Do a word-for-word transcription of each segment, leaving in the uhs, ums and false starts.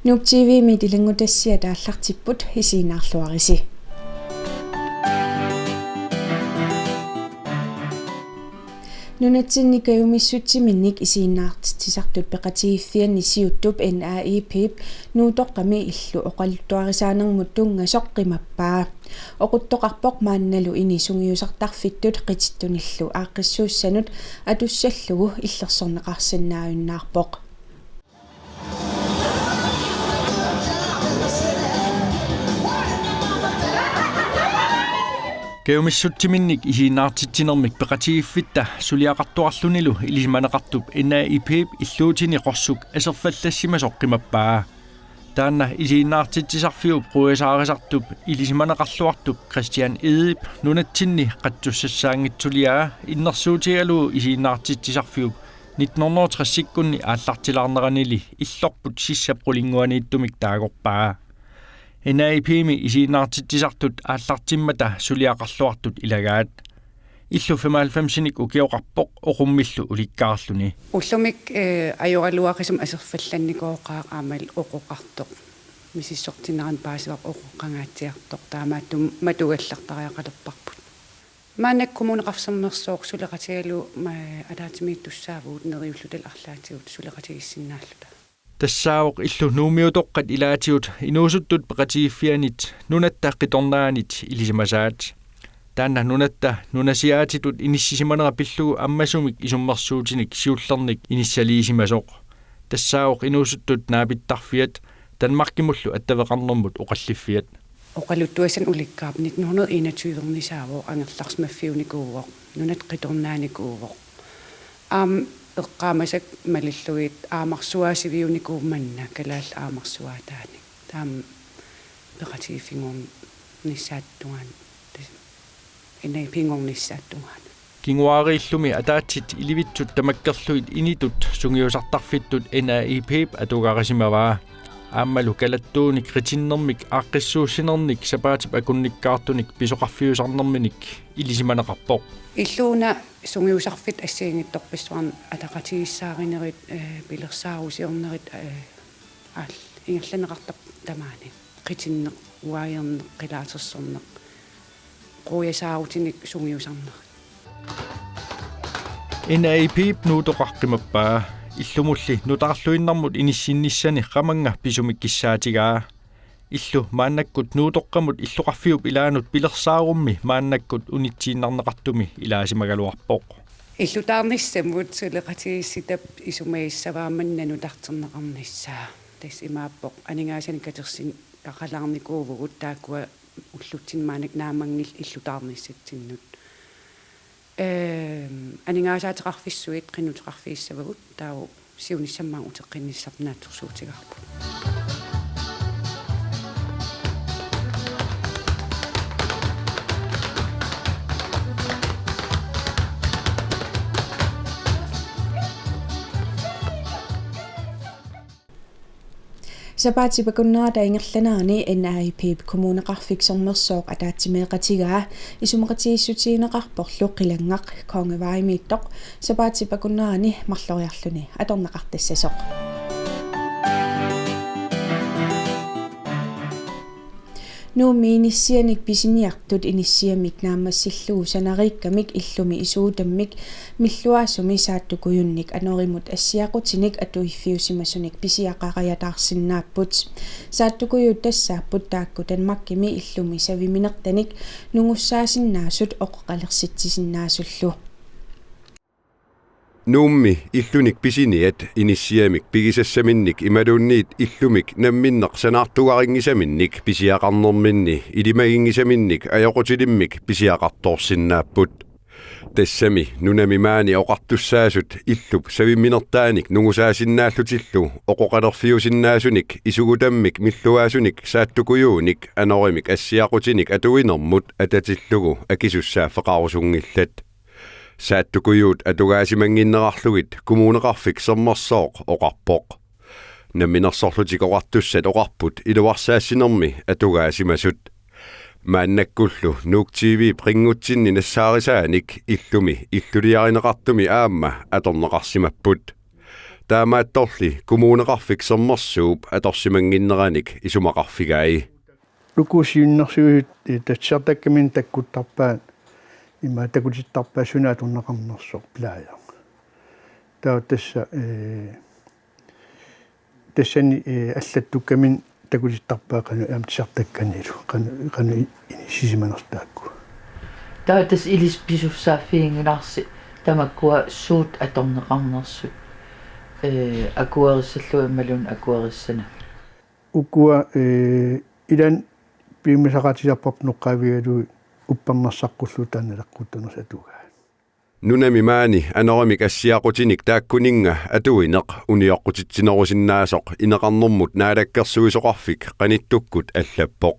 Nuuk T V-mit ilanngutassiat aallartipput, isiginnaarluarisi. Nunatsinni kajumissutsiminnik isiginnaartitsisartut peqatigiiffianni siuttup N A I P-p Nuutoqqami illu oqaluttuarisaanermut tunngasoq qimappaa. Oquttoqarpoq maannalu ini sungiusartarfittut qitittunillu aaqqissuussanut atussallugu illersorneqarsinnaajunnaarpoq. Kajumissutsiminnik isiginnaartitsinermik peqatigiiffitta suliaqartuarlunilu ilisimaneqartup N A I P-p illuutini qorsuk aserfallassimasoq qimappaa. Taanna isiginnaartitsisarfiup quiasaarisartup ilisimaneqarluartup Christian Egedep nunatsinni qatsussassaanngitsuliaa innersuutigalugu isiginnaartitsisarfiup nitten hundrede og tres-ikkunni aallartilaarneranili illorput sissap qulinnguaniittumik taagorpaa. N A I P-mi isiginnaartitsisartut aallartimmata suliaqarluartut ilagaat. Illu femoghalvfemsinik ukioqarpoq oqummillu ulikkaarluni. Ullumi, eh, ajoraluaqisumik aserfallannikooqaaq aammalu oqoqartoq. Misissortinnerannik paasivarput oqoqqangaatsiartoq. Taamaattumik matugallartariaqalerparput. Maannakkut Kommuneqarfik Sermersooq suleqatigalugu ma-, ataatsimiittussaavugut neriullutalu arlaatigut suleqatigiissinnaalluta. Tassaavoq illu Nuummiutoqqat ilaatigut inuusuttut peqatigiiffiannit nunatta qitornaanit ilisimasaat. Taanna nunatta nunasiaatitut inissisimanera pillugu ammasumik isummersuutinik siullernik inissaliisimasoq. Tassaavoq inuusuttut naapittarfiat Danmarkimullu attaveqarnermut oqalliffiat. Oqaluttuassanik ulikkaarpoq nitten hundrede enogtyve-rnisaavoq, angerlarsimaffiunikuuvoq, nunatta qitornaanikuuvoq. Aamma eqqaamasakka malillugit aamarsuaasiviunikuuvoq manna, kalaallit aamarsuaataanik. Taama peqatigiiffinngornissaata tungaanut, tassa N A I P-nngornissaata tungaanut. Kinguaariillumi ataatsit ilivitsut tamakkerlugit initut sungiusartarfittut N A I P-p atugarisimavaa. Aammalu kalattuunik qitinnermik aaqqissuussinernik sapaatip akunnikkaartunik pisoqarfiusarnerminik ilisimaneqarpoq. Illuuna sungiusarfittut assigiinngitsorpassuarnik ataqatigiissaarinerit, eh, pilersaarusiornerit, eh, aal-, ingerlanneqartarput tamaani. Qitinneq, uagerneq, qilaatersorneq, quiasaarutinik sungiusarneq. N A I P-p Nuutoqqaq qimappaa, illumulli nutaarluinnarmut inissinnissani qamannga pisumik kissaatigaa. Illu maannakkut Nuutoqqamut illoqarfiup ilaanut pilersaarummi maannakkut unitsiinnarneqartumi ilaasimagaluarpoq. Illutaarnissamut suleqatigiissitap isumagissavaa manna nutarterneqarnissaa. Tassa imaappoq aningaasanik katersineqalaarnikuuvugut taakkua ullutsinni maannakkut naammanngillat illutaarnissatsinnut. Ehm, aningaasaateqarfissuit qinnuteqarfigissavagut, taava siunissami maanga uteqqinnissarput naatsorsuutigaarput. Sapaatip akunnerata ingerlanerani N A I P-p Kommuneqarfik Sermersooq ataatsimeeqatigaa isumaqatigiissutigineqarporlu Qilanngaq Kongevejimiittoq sapaatip akunnerani marloriarluni atorneqartassasoq. Nuummi inissianik pisiniartut inissiamik naammassillugu sanariikkamik illumi isuutammik Milluaasumi saattukujunnik anorimut assiaqutinik atuiffiusimasunik pisiaqariataarsinnaapput. Saattukujuut tassaapput taakku Danmarkimi illumi saviminertanik nungussaasinnaasut oqoqalersitsisinnaasullu. Nuummi illunik pisiniat inissiamik pigisassaminnik imaluunniit illumik namminneq sanaartugarinngisaminnik pisiaqarnerminni ilimaginngisaminnik ajoqutilimmik pisiaqartoorsinnaapput. Tassami nunami maani oqartussaasut illup saviminertaanik nungusaasinnaallutillu oqoqalerfiusinnaasunik isugutammik Milluaasunik saattukujuunik anorimik assiaqutinik atuinermut atatillugu akisussaaffeqarusunngillat. Saattukujuut atugaasimannginnerarlugit Kommuneqarfik Sermersooq oqarpoq. Namminersorlutik Oqartussat oqarput iluarsaassinermi atugaasimasut. Maannakkullu Nuuk T V-p qinngutsinni nassaarisaanik illumi illuliarineqartumi aamma atorneqarsimapput. taamaattorli Kommuneqarfik Sermersuup atorsimannginneranik isumaqarfigai. Uku siunnersuisut, eh, tassa titartakkaminnik takkuttarpaat, ima takutittarpaat suna atorneqarnersoq pleje. Taava tassa, eh, tassani, eh, allattukkaminnik takutittarpaat qanoq aamma titartakkanilu, qanoq, qanoq i-, inissisimanersut taakku. Taava tassa ilissi pisussaaffiginngilarsi tamakkua suut atorneqarnersut, eh, akuerissallugu imaluunniit akuerissanagit. Ukua, eh, ilaanni piumasaqaatisarparput noqqaavigalugit uppernarsaqqullugit taanna naleqquttunersoq atugaat. Nunami maani anorimik assiaqutinik taakkuninnga atuineq unioqqutitsinerusinnaasoq ineqarnermut naalakkersuisoqarfik qanittukkut allappoq.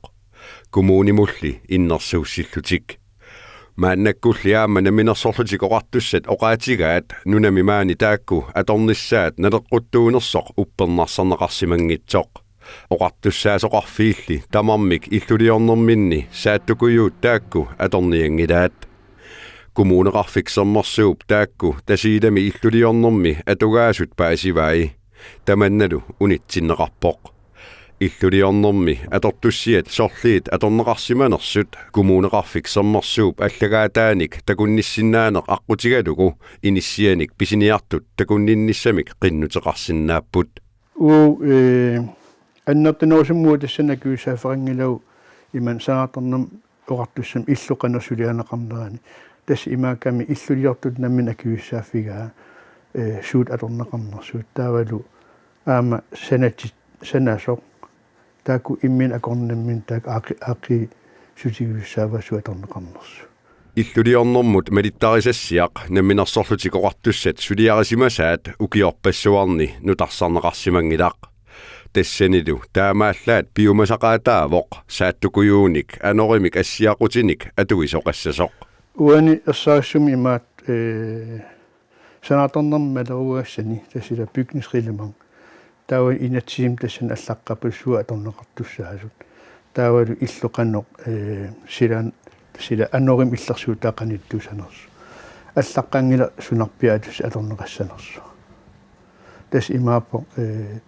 Kommunimulli innersuussillutik. Maannakkulli aamma Namminersorlutik Oqartussat oqaatigaat nunami maani taakku atornissaat naleqquttuunersoq uppernarsarneqarsimanngitsoq. Oqartussaasoqarfiilli tamarmik illuliornerminni saattukujuut taakku atornianngilaat. Kommuneqarfik Sermersuup taakku Tasiilami illuliornermi atugaasut paasivai. Tamannalu unitsinneqarpoq. Illuliornermi atortussiat sorliit atorneqarsimanersut Kommuneqarfik Sermersuup allagaataanik takunnissinnaaneq aqqutigalugu inissianik pisiniartut takunninnissamik qinnuteqarsinnaapput. Uu, eh, annertunerusumik tassani akisussaaffeqanngilagut imannak Sanaartornermut Oqartussat illut qanoq suliarineqarnerani. Tassa imaakkami illuliortut namminneq akisussaaffigaat, eh, suut atorneqarnersut. Taavalu aamma sanatit, sanasoq. Taakku imminnut akornanni taakku aaqqi-, aaqqissuutigisussaavat suut atorneqarnersut. Illuliornermut malittarisassiaq Namminersorlutik Oqartussat suliarisimasaat ukiorpassuarni nutarsarneqarsimanngilaq. Tassanilu taamaallaat piumasaqaataavoq saattukujuunik anorimik assiaqutinik atuisoqassasoq. Uani ersarissumik imaattoq, eh, Sanaartornermik maleruagassani tassa ila bygningsreglement. Taava inatsisimmi tassani allaqqapput suut atorneqartussaasut. Taavalu illut qanoq, eh, silaanni, sila anorimik illersuutaa qanittuussanersoq. Allaqqanngilaq sunarpiaatussanik atorneqassanersoq. Tassa imaappoq, eh,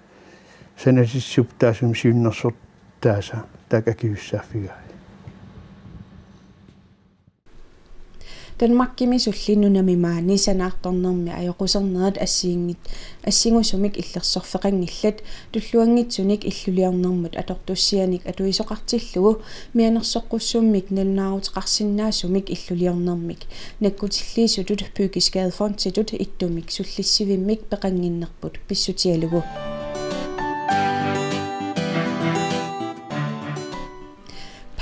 sanatitsisup taassuma siunnersortaasa taakku akisussaaffigai. Danmarkimi sulli nunami maani sanaartornermi ajoqusernerit assigiinngit-, assingusumik illersorfeqanngillat, tulluanngitsunik illuliornermut atortussianik atuisoqartillugu mianersoqqussummik nalunaaruteqarsinnaasumik illuliornermik nakkutilliisutut Byggeskadefonditut ittumik sullissivimmik peqannginnerput pissutigalugu.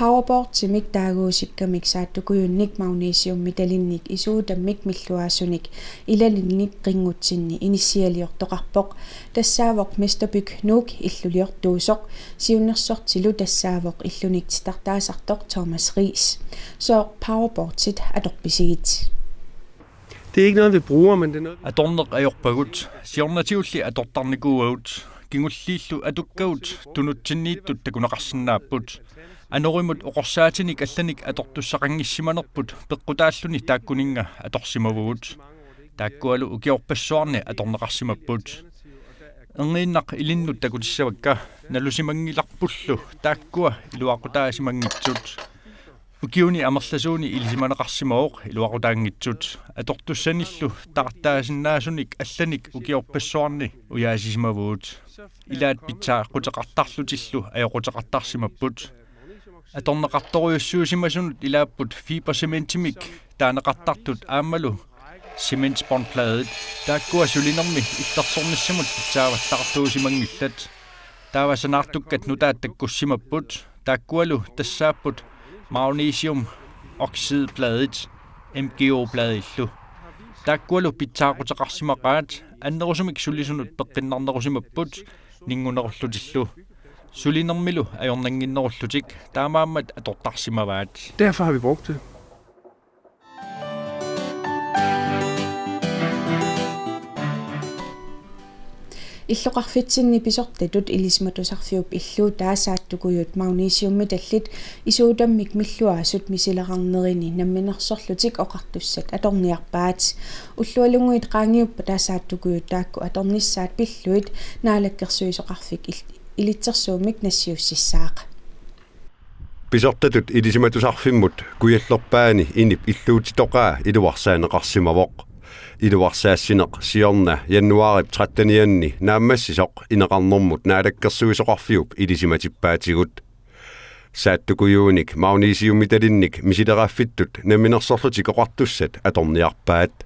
Powerboardimik taaguusikkamik saattukujunnik magnesiummitalinnik isuutammik milluaasunik ilalinnik qinngutsinni inissialiortoqarpoq. Tassaavoq Mester Byg Nuuk illuliortuusoq, siunnersortilu tassaavoq illunik titartaasartoq Thomas Riis. Sooq powerboardit atorpisigit? Det er ikke noget, vi bruger, men det er noget, vi Atorneq ajorpagut, siornatigut atortarnikuuagut, kingulliillu atukkagut tunutsinniittut takuneqarsinnaapput. Anorimut oqorsaatinik allanik atortussaqanngissimanerput peqqutaalluni taakkuninnga atorsimavugut. Taakkualu ukiorpassuarni atorneqarsimapput. Erniinnaq ilinnut takutissavakka, nalusimanngilarpullu taakkua iluaqutaasimanngitsut. Ukiuni amerlasuuni ilisimaneqarsimavoq iluaqutaanngitsut. Atortussanillu taartaasinnaasunik allanik ukiorpassuarni ujaasisimavugut. Ilaat pitsaaquteqartarlutillu ajoquteqartarsimapput. Atorneqartorujussuusimasunut ilaapput fibercementimik taaneqartartut aammalu cementbåndpladet. Taakkua sulinermi illersornissamut pitsaavallaartuusimanngillat. Taava sanaartukkat nutaat takkussimapput. Taakkualu tassaapput magnesiumoxidbladet, M G O-bladillu. Taakkualu pitsaaquteqarsimaqaat, annerusumik sulisunut peqqinnarnerusimapput ninngunerullutillu. Sulinermilu ajornannginnerullutik taamaammat atortarsimavaat. Derfor har vi brugt det. Illoqarfitsinni pisortatut Ilisimatusarfiup illuutaa saattukujuut magnesiummetallit isuutammik milluaasut misileqarnerini Namminersorlutik Oqartussat atorniarpaat. Ullualunnguit qaangiuppata saattukujuut taakku atornissaat pillugit Naalakkersuisoqarfik il-, ilitsersuummik nassiussissaaq. Pisortatut Ilisimatusarfimmut kujallerpaani inip illuutitoqaa iluarsaaneqarsimavoq. Iluarsaassineq siorna januaarip trettenianni naammassisoq ineqarnermut Naalakkersuisoqarfiup ilisimatippaatigut. Saattukujuunik magnesiummetalinnik misileraffittut Namminersorlutik Oqartussat atorniarpaat.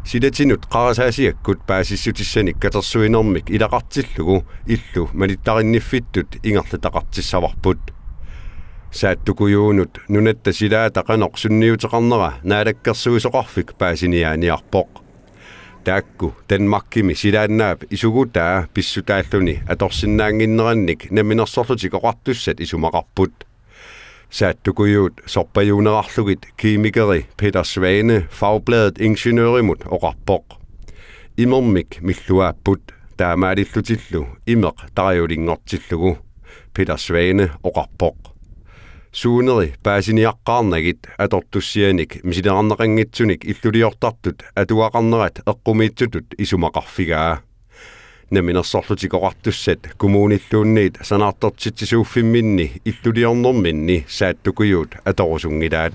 Silatinut qarasaasiakkut paasissutissanik katersuinermik ilaqartillugu illu malittarinniffittut ingerlataqartissavarput. Saattukujuunut nunatta silaata qanoq sunniuteqarnera Naalakkersuisoqarfik paasiniaaniarpoq. Taakku Danmarkimi silaannaap isugutaa pissutaalluni atorsinnaannginnerannik Namminersorlutik Oqartussat isumaqarput. Saattukujuut sorpajuunerarlugit kemikeri Peter Svane Fagbladet Ingeniørimut oqarpoq: Imermik milluaapput, taamaalillutillu imeq tarajulinngortillugu, Peter Svane oqarpoq. Suuneri paasiniaqqaarnagit atortussianik misilerarneqanngitsunik illuliortartut atugaqarnerat eqqumiitsutut isumaqarfigaa. Namminersorlutik Oqartussat kommunilluunniit sanaartortitsisuuffimminni illuliornerminni saattukujuut atorusunngilaat.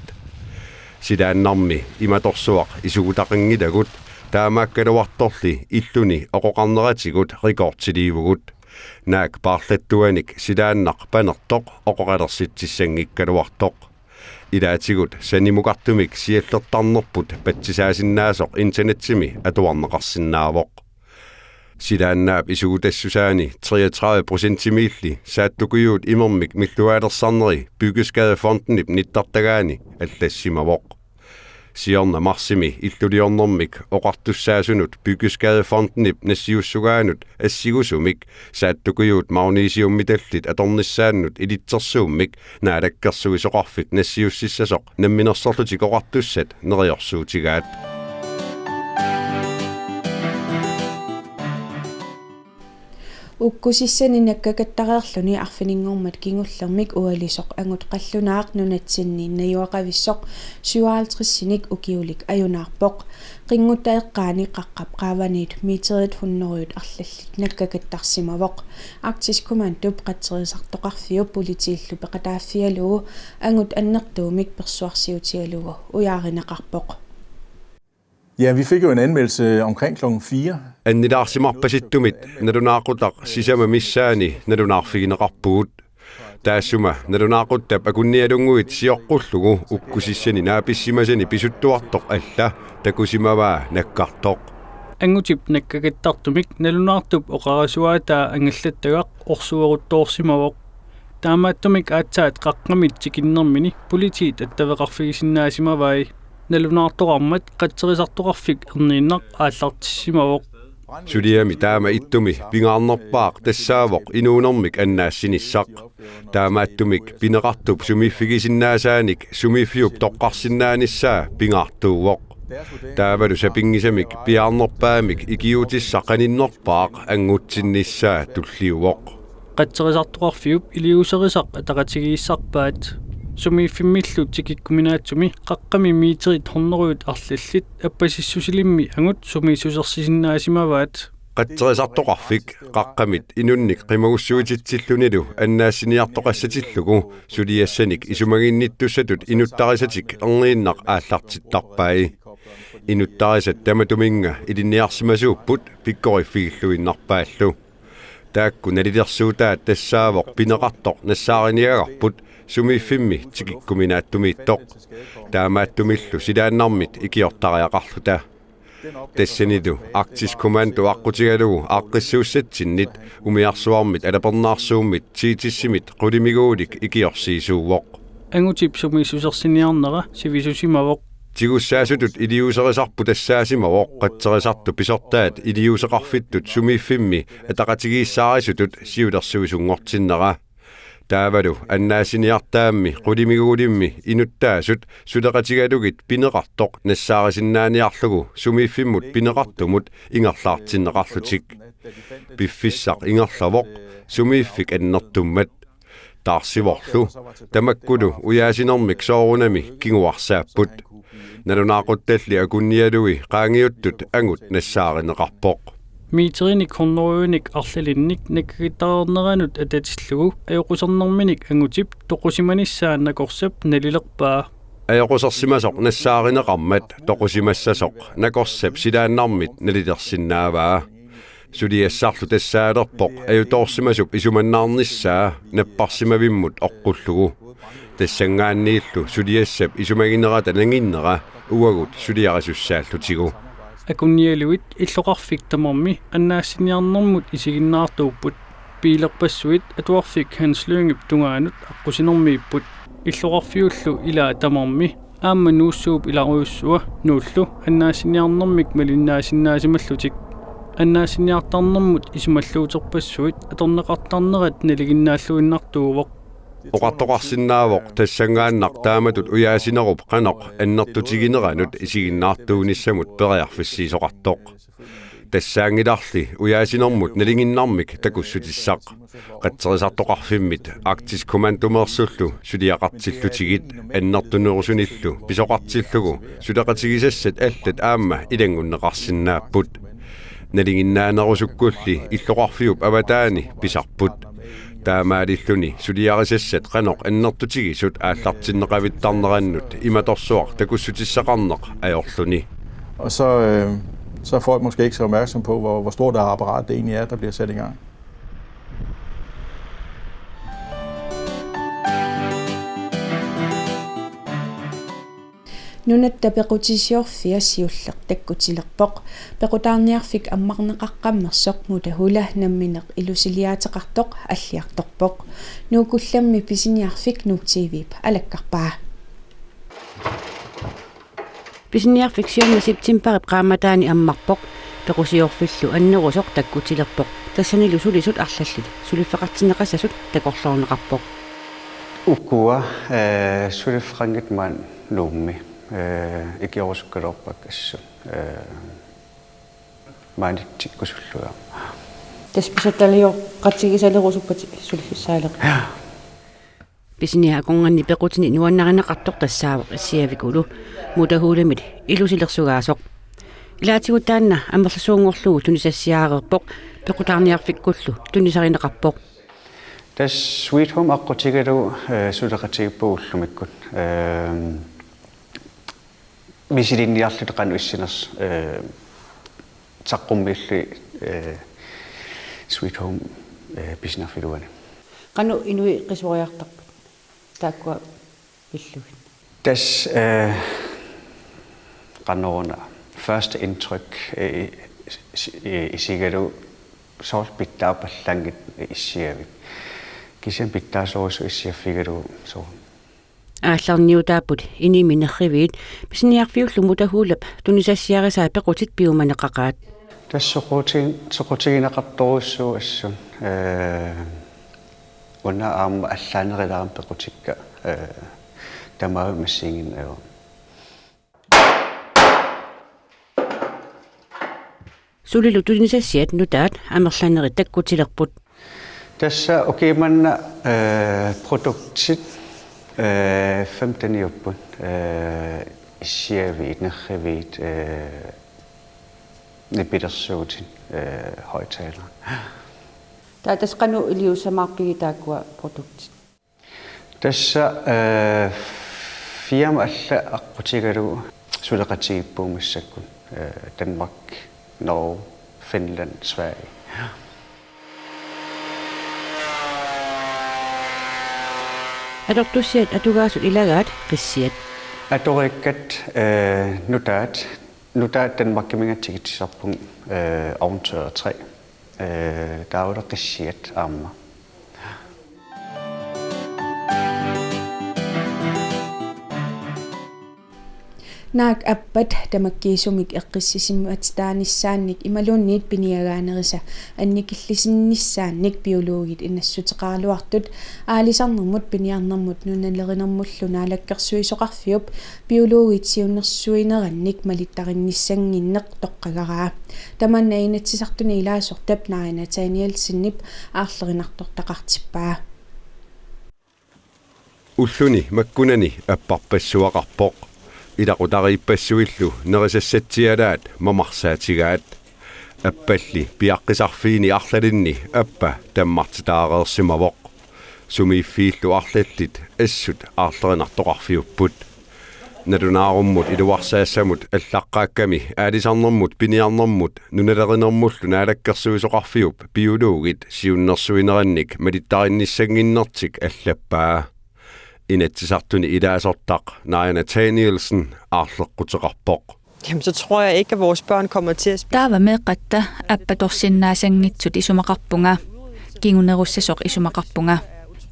Silaannarmi imatorsuaq isugutaqanngilagut, taamaakkaluartorli illuni oqoqarneratigut rekordiliivugut. Naak paarlattuanik silaannaq panertoq oqoqalersitsissanngikkaluartoq. Ilaatigut sanimukartumik siallertarnerput patsisaasinnaasoq internetsimi atuarneqarsinnaavoq. Silaannaap isugutassusaani treogtredive procentimiilli saattukujuut imermik milluaalersarneri Byggeskadefondenip nittartagaani allassimavoq. Siorna marsimi illuliornermik oqartussaasunut Byggeskadefondenip nassiussugaanut assingusumik saattukujuut magnesiummetallit atornissaannut ilitsersuummik Naalakkersuisoqarfik nassiussissasoq Namminersorlutik Oqartussat neriorsuutigaat. Ukkusissani nakkakattareerluni arfininngormat kingullermik ualisoq angut qallunaaq nunatsinni najugaqavissoq syvoghalvtredsinik ukiulik ajunaarpoq. Qinngutta eqqaani qaqqap qaavaniit meterit hundredet arlallit nakkakattarsimavoq. Arktisk Kommandop qatserisartoqarfiup politiillu peqataaffigalugu angut annertuumik persuarsiutigalugu ujaarineqarpoq. Ja, vi fik jo en anmeldelse omkring klokken fire. Annilaarsimarpasittumit nalunaaqutaq sisamat missaanni nalunaarfigineqarpugut. Taassuma nalunaaquttap akunnialunnguit sioqqullugu ukkusissani naapissimasani pisuttuartoq alla takusimavaa nakkartoq. Angutip nakkakattartumik nalunaartup oqarasuaataa angallattagaq orsueruttoorsimavoq. Taamaattumik aatsaat qaqqamit tikinnermini politiit attaveqarfigisinnaasimavai. Nalunaartoqarmat qatserisartoqarfik erniinnaq aallartissimavoq. Suliami taama ittumi pingaarnerpaaq tassaavoq inuunermik annaassinissaq. Taamaattumik pineqartup sumiiffigisinnaasaanik sumiiffiup toqqarsinnaanissaa pingaartuuvoq. Taavalu sapinngisamik piaarnerpaamik ikiuutissaq qaninnerpaaq anngutsinnissaa tulliuvoq. Qatserisartoqarfiup iliuuserisaq ataqatigiissarpaat. Sumiiffimmillu tikikkuminaatsumi qaqqami meterit hundredet arlallit appasissusilimmi angut sumiissusersisinnaasimavaat. Qatserisartoqarfik qaqqamit inunnik qimagussuititsillunilu annaassiniartoqassatillugu suliassanik isumaginnittussatut inuttarisatik erniinnaq aallartittarpai. Inuttarisat tamatuminnga ilinniarsimasuupput pikkoriffigilluinnarpaallu. Taakku nalilersuutaat tassaavoq pineqartoq nassaariniagarput sumiiffimmi tikikkuminaattumiittoq. Taamaattumillu silaannarmit ikiortariaqarluta. Tassanilu Arktisk Kommando aqqutigalugu aaqqissuussatsinnit umiarsuarmit alapernaarsuummit Thetessimit qulimiguulik ikiorsiisuuvoq. Angutip sumiissusersiniarnera sivisusimavoq. Tigussaasutut iliuuserisarput tassaasimavoq qatserisartut pisortaat iliuuseqarfittut sumiiffimmi ataqatigiissaarisutut siulersuisunngortinnera. Taavalu annaassiniartaammi qulimiguulimmi inuttaasut suleqatigalugit pineqartoq nassaarisinnaaniarlugu sumiiffimmut pineqartumut ingerlaartinneqarlutik. Piffissaq ingerlavoq sumiiffik annertummat. Taarsivorlu, tamakkulu ujaasinermik soorunami kinguarsaapput. Nalunaaquttalli akunnialui qaangiuttut angut nassaarineqarpoq. Meterinik hundredenik arlalinnik nakkagittareerneranut atatillugu ajoqusernerminik angutip toqusimanissaa nakorsap nalilerpaa. Ajoqusersimasoq nassaarineqarmat toqusimassasoq nakorsap silaannarmit nalilersinnaavaa. Suliassarlu tassaalerpoq ajutoorsimasup isumannaarnissaa napparsimavimmut oqqullugu. Tassanngaanniillu suliassap isumaginerata nanginnera uagut suliarisussaallutigit. Akunnialuit illoqarfik tamarmi annaassiniarnermut isiginnaartuupput. Biilerpassuit atuarfik Hans Lyngep tungaanut aqqusinermiipput. Illoqarfiullu ilaat tamarmi aamma Nuussuup ilarujussua Nuullu annaassiniarnermik malinnaasinnaasimallutik. Annaassiniartarnermut isumalluuterpassuit atorneqartarnerat nalinginnaalluinnartuuvoq. Oqartoqarsinnaavoq tassanngaannaq taamatut ujaasinerup qanoq annertutigineranut isiginnaartuunissamut periarfissiisoqartoq. Tassaanngilarli ujaasinermut nalinginnarmik takussutissaq. Qatserisartoqarfimmit Arktisk Kommandomeersullu suliaqartillutigit annertunerusunillu pisoqartillugu suleqatigisassat allat aamma ilanngunneqarsinnaapput. Nalinginnaanerusukkulli illoqarfiup avataani pisarput. Taamaalilluni suliarisassat qanoq annertutigisut aallartinneqavittarnerannut imatorsuaq takussutissaqarneq ajorluni. Og så, øh, så er folk måske ikke så opmærksom på, hvor, hvor stort et apparat det egentlig er, der bliver sat i gang. Nunatta pequtisiorfia siulleq takkutilerpoq. Pequtaarniarfik ammarneqaqqammersoq Mutahula nammineq ilusiliaateqartoq alliartorpoq. Nuukkullammi pisiniarfik Nuuk T V-p alakkarpaa. Pisiniarfik siorna septembarip qaammataani ammarpoq. Pequsiorfillu annerusoq takkutilerpoq. Tassanilu sulisut arlallit suliffeqartinneqassasut takorloorneqarpoq. Ukua, eh, suliffeqanngitsut maani Nuummi, eh, ikiorusukkaluarpakka assut, eh, maanitsikkusullugit. Tassa pisatalioqatigisalerusuppata suliffissaaleq. Pisiniaq akornanni pequtini nuannarineqartoq tassaavoq Issiavikulu. Mutahulamit ilusilersugaasoq. Ilaatigut taanna amerlasuunngorlugu tunisassiaareerpoq, pequtaarniarfikkullu tunisarineqarpoq. Tassa Sweet Home aqqutigalugu, eh, suleqatigiippugut ullumikkut. Ehm, misilinniarluta qanoq issinersoq, eh, saqqummiullugit, eh, Sweet Home, eh, pisiniarfiluani. Qanoq inuit qisuariartarput taakkua pillugit? Tassa, eh, qanoruna første indtryk, eh, is-, eh, isigalugu soorlu pitsaarpallaanngitsoq Issiavik. Kisianni pitsaasorujussuaq issiaffigalugu soorlu. Aallarniutaapput inimi nerriviit, pisiniarfiullu Mutahulap tunisassiarisaa pequtit piumaneqaqaat. Tassa soquti-, soqutigineqartorujussuuvoq assut, eh, una aamma allaanerulaarami pequtikka, eh, tamavimmik assigiinnginnakku. Sulilu tunisassiat nutaat amerlanerit takkutilerput. Tassa ukiumanna, eh, produktit, eh, femteniupput, eh, Issiaviit, nerriviit, eh, nipilersuutit, eh, højttalere. Taava tassa qanoq iliuussamaarpigit taakkua produktit? Tassa, eh, firma alla aqqutigalugu suleqatigiippugut massakkut, eh, Danmark, Norge, Finland, Sverige. Atortussiat atugaasut ilagaat qissiat. Atoriikkat, eh, nutaat, nutaat Danmarkiminngaanniit tikitsisarpugut, eh, ovn tre. Eh, taavalu qissiat aamma. Naak appat tamakkiisumik eqqissisimatitaanissaannik imaluunniit piniagaanerisa annikillisinnissaannik biologit inassuteqaraluartut aalisarnermut piniarnermut nunalerinermullu naalakkersuisoqarfiup biologit siunnersuinerannik malittarinnissannginneq toqqagaraa. Tamanna Inatsisartuni ilaasortap Naaja Nathanielsenip aarlerinartortaqartippaa. Ulluni makkunani apparpassuaqarpoq. Ilaqutariippassuillu nerisassatsialaat mamarsaatigaat. Appalli piaqqisarfiini arlalinni appa tammartitaareersimavoq. Sumiiffiillu arlallit assut aarlerinartoqarfiupput. Nalunaarummut iluarsaassamut allaqqaakkami aalisarnermut piniarnermut nunalerinermullu naalakkersuisoqarfiup biologit siunnersuinerannik malittarinnissannginnertik allappaa. Inatsisartuni ilaasortaq Naaja Nathanielsen aarleqquteqarpoq. Jamen, så tror jeg ikke, at vores børn kommer til at spise. Taava meeqqatta appatorsinnaasanngitsut isumaqarpunga. Kingunerussasoq isumaqarpunga.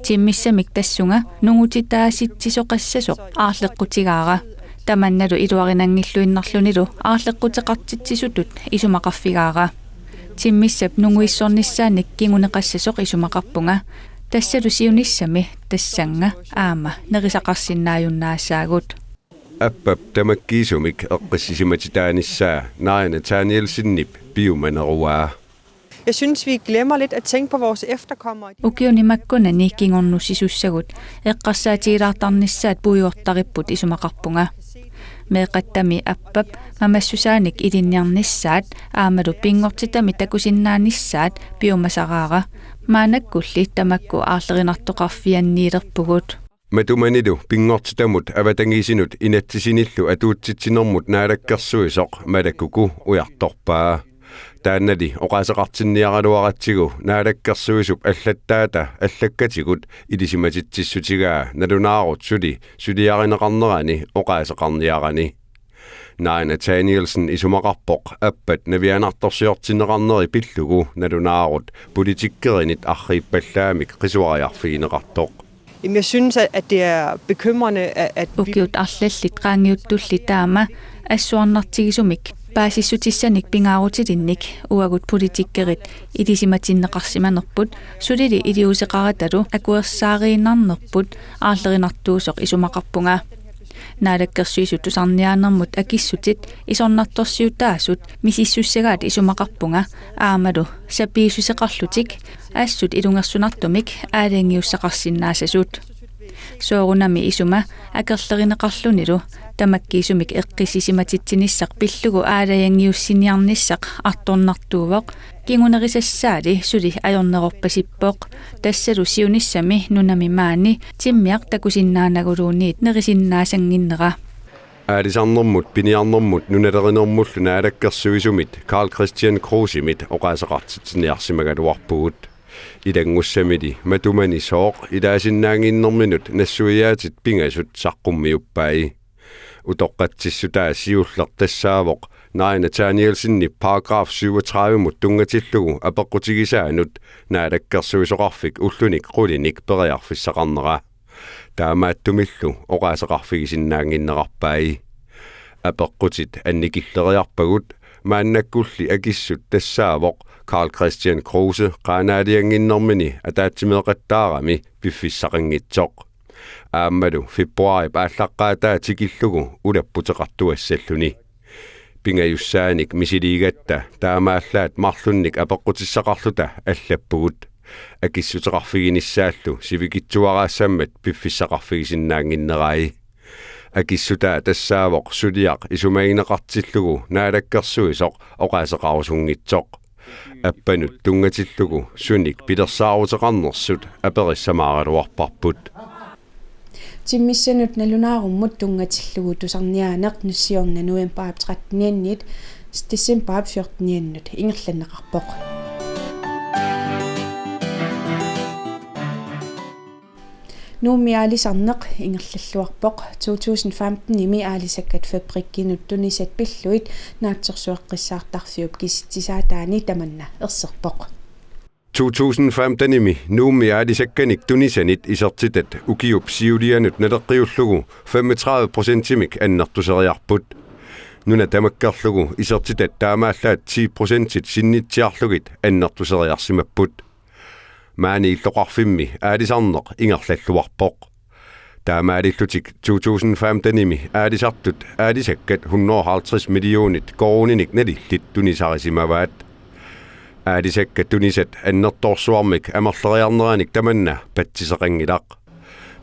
Timmissamik tassunga nungutitaasitsisoqassasoq aarleqqutigaara. Tamannalu iluarinanngilluinnarlunilu aarleqquteqartitsisutut isumaqarfigaara. Timmissap nunguissornissaannik kinguneqassasoq isumaqarpunga. Tassalu siunissami tassannga aamma nerisaqarsinnaajunnaassaagut. Appap tamakkiisumik eqqissisimatitaanissaa Naaja Nathanielsenip piumaneruaa. Jeg synes, vi glemmer lidt at tænke på vores efterkommere. Ukiuni makkunani kingornussisussagut eqqarsaatigilaartarnissaat puigortaripput isumaqarpunga. Meeqqattami appap mamassusaanik ilinniarnissaat aammalu pinngortitami takusinnaanissaat piumasaraara. Maannakkulli tamakku aarlerinartoqarfianniilerpugut. Matumanilu pinngortitamut avatangiisinut inatsisinillu atuutsitsinermut naalakkersuisoq Mala Kuku ujartorpaa. Taannali oqaaseqartinniaraluaratsigu naalakkersuisup allattaata allakkatigut ilisimatitsissutigaa nalunaarut suli suliarineqarnerani oqaaseqarniarani. Naaja Nathanielsen isumaqarpoq appat navianartorsiortinneqarneri pillugu nalunaarut politikkerinit arriippallaamik qisuariarfigineqartoq. Jamen, jeg synes, at, at det er bekymrende, at, at vi... Ukiut arlallit qaangiuttulli taama assuarnartigisumik paasissutissanik pingaarutilinnik uagut politikkerit ilisimatinneqarsimanerput sulili iliuuseqaratalu akuersaariinnarnerput aarlerinartuusoq isumaqarpunga. Naalakkersuisut tusarniaanermut akissutit isornartorsiutaasut misissussagaat isumaqarpunga aammalu sapiissuseqarlutik assut ilungersunartumik aalajangiussaqarsinnaasasut. Soorunami isuma akerlerineqarlunilu tamakkiisumik eqqissisimatitsinissaq pillugu aalajangiussiniarnissaq artornartuuvoq, kingunerisassaali suli ajornerorpasippoq, tassalu siunissami nunami maani timmiaq takusinnaanaguluunniit nerisinnaassannginnera. Aalisarnermut piniarnermut nunalerinermullu naalakkersuisumit Karl-Kristian Krusemit oqaaseqartitsiniarsimagaluarpugut. Ilanngussamili matumani sooq ilaasinnaannginnerminut nassuiaatit pingasut saqqummiuppai. Utoqqatsissutaa siulleq tassaavoq Naaja Nathanielsenip paragraf syvogtredive-mut tunngatillugu apeqqutigisaanut naalakkersuisoqarfik ullunik qulinik periarfissaqarnera. Taamaattumillu oqaaseqarfigisinnaannginnerarpai. Apeqqutit annikilleriarpagut, maannakkulli akissut tassaavoq Karl-Kristian Kruse qaanaaliannginnermini ataatsimeeqattaarami piffissaqanngitsoq. Aammalu februaarip aallaqqaataa tikillugu ulapputeqartuassalluni. Pingajussaanik misiliigatta taamaallaat marlunnik apeqqutissaqarluta allappugut. Akissuteqarfiginissaallu sivikitsuaraassammat piffissaqarfigisinnaannginnerai. Akissutaa tassaavoq suliaq isumagineqartillugu naalakkersuisoq oqaaseqarusunngitsoq. Appanut tunngatillugu sunik pilersaaruteqarnersut aperissamaaraluarparput. Timmissanut nalunaarummut tunngatillugu tusarniaaneq nussiorna novembarip trettenianniit decembarip fjorteniannut ingerlanneqarpoq. Nuummi aalisarneq ingerlalluarpoq. To tusind femten-imi Aalisakkat Fabrikkinut tunisat pillugit naatsorsueqqissaartarfiup kisitsisaataani tamanna erserpoq. to tusind femtenimi Nuummi aalisakkanik tunisanit isertitat ukiup siulianut naleqqiullugu femogtredive procentimik annertuseriarput. Nuna tamakkerlugu isertitat taamaallaat ti procentit sinnitsiarlugit annertuseriarsimapput. Maani illoqarfimmi aalisarneq ingerlalluarpoq. Taamaalillutik to tusind femtenimi aalisartut aalisakkat hundrede og halvtreds millionit koruuninik nalillit tunisarisimavaat. Aalisakkat tunisat annertoorsuarmik amerleriarneranik tamanna patsiseqanngilaq.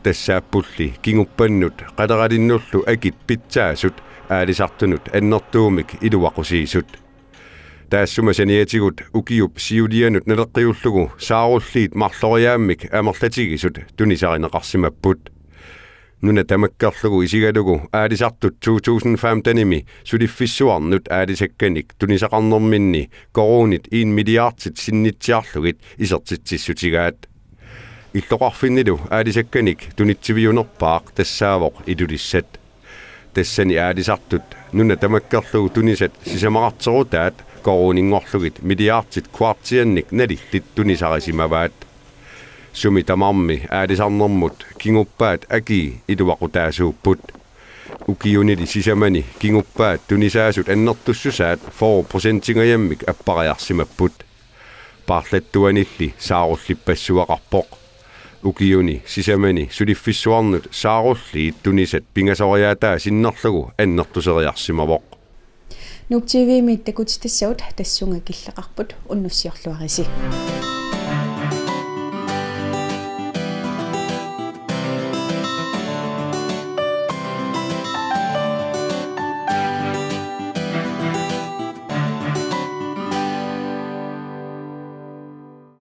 Tassaappulli kinguppannut qaleralinnullu akit pitsaasut aalisartunut annertuumik iluaqusiisut. Taassuma saniatigut ukiup siulianut naleqqiullugu saarulliit marloriaammik amerlatigisut tunisarineqarsimapput. Nuna tamakkerlugu isigalugu aalisartut to tusind femtenimi suliffissuarnut aalisakkanik tunisaqarnerminni koruunit en milliardit sinnitsiarlugit isertitsissutigaat. Illoqarfinnilu aalisakkanik tunitsiviunerpaaq tassaavoq Ilulissat. Tassani aalisartut nuna tamakkerlugu tunisat sisamaqarterutaat koruuninngorlugit milliardit kvartiannik nalillit tunisarisimavaat. Sumi tamarmi aalisarnermut kinguppaat akii iluaqutaasuupput. Ukiunili sisamani kinguppaat tunisaasut annertussusaat fyrre procentingajammik appariarsimapput. Paarlattuanilli saarullippassuaqarpoq. Ukiuni sisamani suliffissuarnut saarulliit tunisat pingasoriaataa sinnerlugu annertuseriarsimavoq. Nuuk T V-mi takutitassavut tassunga killeqarput, unnussiorluarisi.